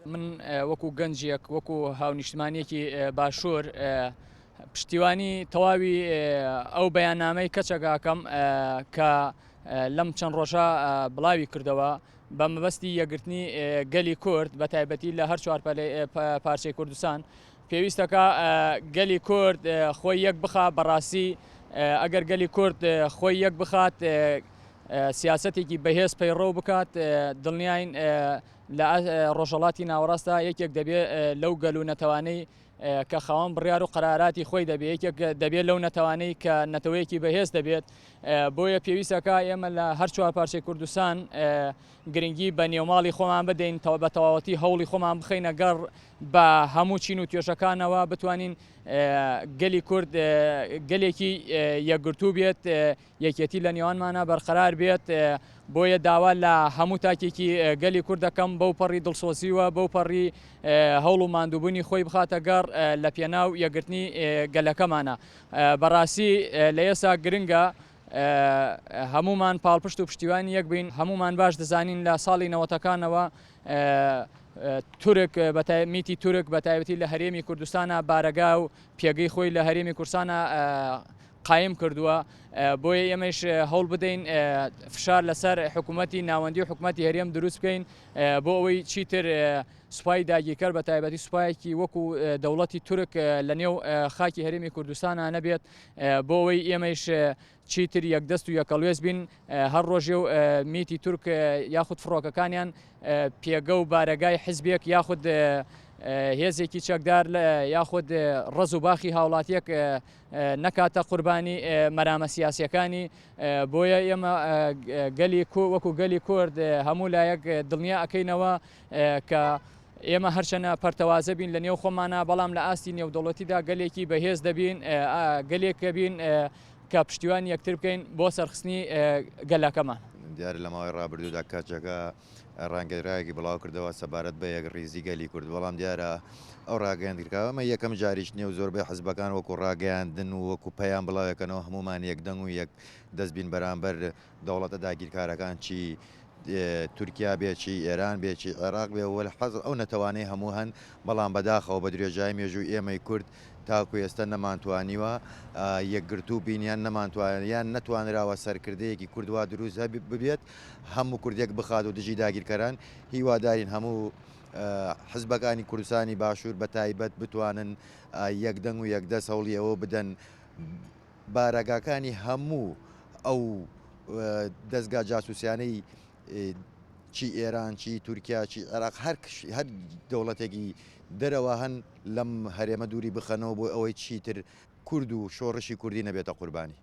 من وەکو گەنجێک وەکو هاونیشتمانیەکی باشوور پشتیوانی تەواوی ئەو بەیاننامەی کەچەکەکەم کە لەم چەند ڕۆژە بڵاوی کردەوە بە مەبەستی یەکگرتنی گەلی کورد بە تایبەتی لە هەر چوار پارچەی کوردستان پێویستەکە گەلی کورد خۆی یەک بخا بەڕاستی ئەگەر گەلی کورد خۆی یەک بخات سیاسەتێکی بەهێز پەیڕەو بکات دڵنیاین لە ڕۆژهەڵاتی ناوەڕاستدا یەکێک دەبێت لەو گەل و نەتەوانەی کە خاوەن بڕیار و قەراراتی خۆی دەبێت یەکێک دەبێت لەو نەتەوانەی کە نەتەوەیەکی بەهێز دەبێت بۆیە پێویستەکە ئێمە لە هەر چوار پارچەی کوردستان گرنگی بە نێوماڵی خۆمان بدەین بە تەواوەتی هەوڵی خۆمان بخەینە گەڕ بە هەموو چین و توێژەکانەوە بتوانین گەلی کورد گەلێکی یەکگرتوو بێت یەکێتی لە نێوانمانا بەرقەرار بێت، بۆیە داوا لە هەموو تاکێکی گەلی کورد دەکەم بەو پەڕی دڵسۆزیوە بەو پەڕی هەوڵ و ماندووبوونی خۆی بخاتە گەڕ لە پێناو یەکگرتنی گەلەکەمانە. بەڕاستی لە ئێستا گرنگە هەموومان پاڵپشت و پشتیوانی یەک بین، هەموومان باش دەزانین لە ساڵی نەوەتەکانەوە تورک میتی تورک بە تایبەتی لە هەرێمی کوردستانە بارەگا و پێگەی خۆی لە هەرێمی کوردستانە قایم کردووە، بۆیە ئێمەیش هەوڵ بدەین فشار لەسەر حکوومەتی ناوەندی و حکوومەتی هەرێم دروست بکەین بۆ ئەوەی چیتر سوپای داگیرکەر بە تایبەتی سوپایەکی وەکو دەوڵەتی تورک لە نێو خاکی هەرێمی کوردستانە نەبێت بۆ ئەوەی ئێمەیش چیتر یەکدەست و یەکەڵوێست بین هەر ڕۆژێ و میتی تورک یاخود فڕۆکەکانیان پێگە و بارەگای حزبێک یاخود هێزێکی چەکدار یاخود ڕز و باخی هاوڵاتیەک نەکاتە قوربانی مەرامە سیاسیەکانی بۆیە ئێمە گەلی وەکو گەلی کورد هەموو لایەک دڵنیا ئەکەینەوە کە ئێمە هەرچەنە پەرتەوازە بین لە نێو خۆمانە بەڵام لە ئاستی نێودەوڵەتیدا گەلێکی بەهێز دەبین گەلێک کە بین کە پشتیوانی یەکتر بکەین بۆ سەرخستنی گەلەکەمان. دیارە لە ماوەی ڕابردوودا کەجەکە ڕاگەیەندراوێکی بڵاوکردەوە سەبارەت بە یەکڕیزی گەلی کورد، بەڵام دیارە ئەو ڕاگەیەندراوە ئەمە یەکەم جاریش نییە و زۆربەی حزبەکان وەکو ڕاگەیاندن و وەکو پەیام بڵاویەکەنەوە هەموومان یەکدەنگ و یەک دەست بین بەرامبەر دەوڵەتە داگیرکارەکان چی تورکیا بێ چی ئێران بێ چی عێراق بێ و حەز ئەو نەتەوانەی هەموو هەن، بەڵام بەداخەوە بە درێژایی مێژووی ئێمەی کورد تاکو ئێستا نەمانتوانیوە یەکگرتوو بین یان نەمانتوان یان نەتوانراوە سەرکردەیەکی کورد وا دروست ببێت هەموو کورد یەک بخات و دژی داگیرکەران هیوادارین هەموو حزبەکانی کوردستانی باشوور بە تایبەت بتوانن یەکدەنگ و یەکدەست هەوڵی ئەوە بدەن بارەگاکانی هەموو ئەو دەزگا جاسوسیانەی چی ئێران چی تورکیا چی عێراق هەر هەر دەوڵەتێکی دەرەوە هەن لەم هەرێمە دووری بخەنەوە بۆ ئەوەی چیتر کورد و شۆڕشی کوردی نەبێتە قوربانی.